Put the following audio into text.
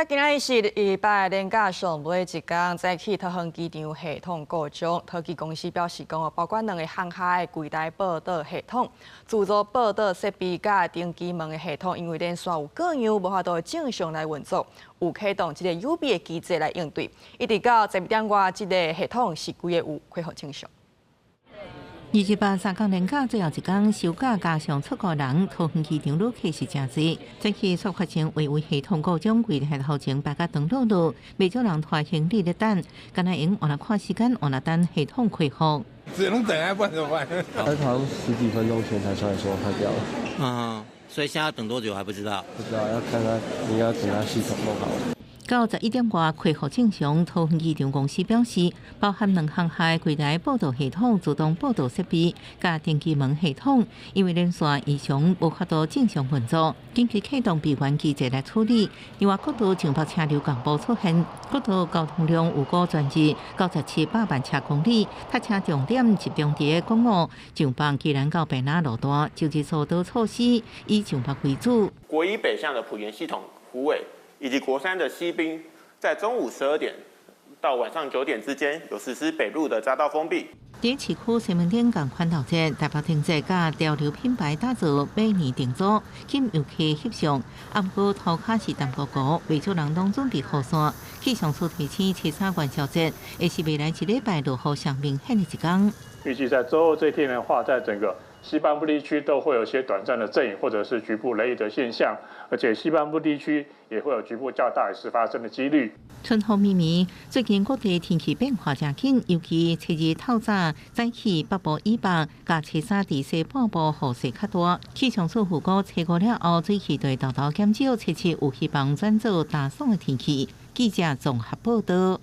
今仔日是禮拜連假上尾一工，早起桃園機場系統故障，桃機公司表示講，包括兩个航廈的櫃台報到系統、自助報到設備佮登機門的系統，因為連線有故障，無法度正常來運作，有啟動這个有備的機制來應對。一直到12點外，這个系統是規个有恢復正常。 28三工連假最後一工收假，加上出國人，桃園機場旅客是誠濟。早起煞發生維維系統故障，櫃台頭前排甲長轆轆，袂少人拖行李咧等，敢若會用換來看時間，換來等系統恢復。只能等啊，不然怎麼辦？他好像十幾分鐘前才出來說壞掉了。嗯，所以現在要等多久還不知道。不知道，要看他，應該要等他系統弄好。到11點外恢復正常，桃園機場公司表示，包含兩航廈櫃台報到系統、自動報到設備、佮登機門系統，因為連線異常無法度正常運作，緊急啟動備援機制來處理。另外，國道上北車流共報出現，國道交通量預估全日97百萬車公里，塞車重點集中佇公路上北基隆到屏東路段，就日疏導措施以上北為主。國一北向的埔鹽系統虎尾，以及國三的西濱，在中午12點到晚上9點之間，有實施北路的匝道封閉。佇市區西門町仝款頭節，台北燈節佮潮流品牌打造馬年燈組，吸引遊客翕相。啊，毋過塗跤是澹糊糊，袂少人攏準備雨傘。氣象署提醒，初三元宵節會是未來一禮拜落雨上明顯的一工。預計在週二這天的話，在整個西半部地區都會有些短暫的陣雨，或者是局部雷雨的現象，而且西半部地區也會有局部較大雨勢發生的幾率。春雨綿綿，最近各地天氣變化誠緊，尤其初二透早早起北部以北，佮初三佇西半部雨勢較大。氣象署預估初五了後，水汽會沓沓減少，初七有希望轉做乾爽的天氣。記者綜合報導。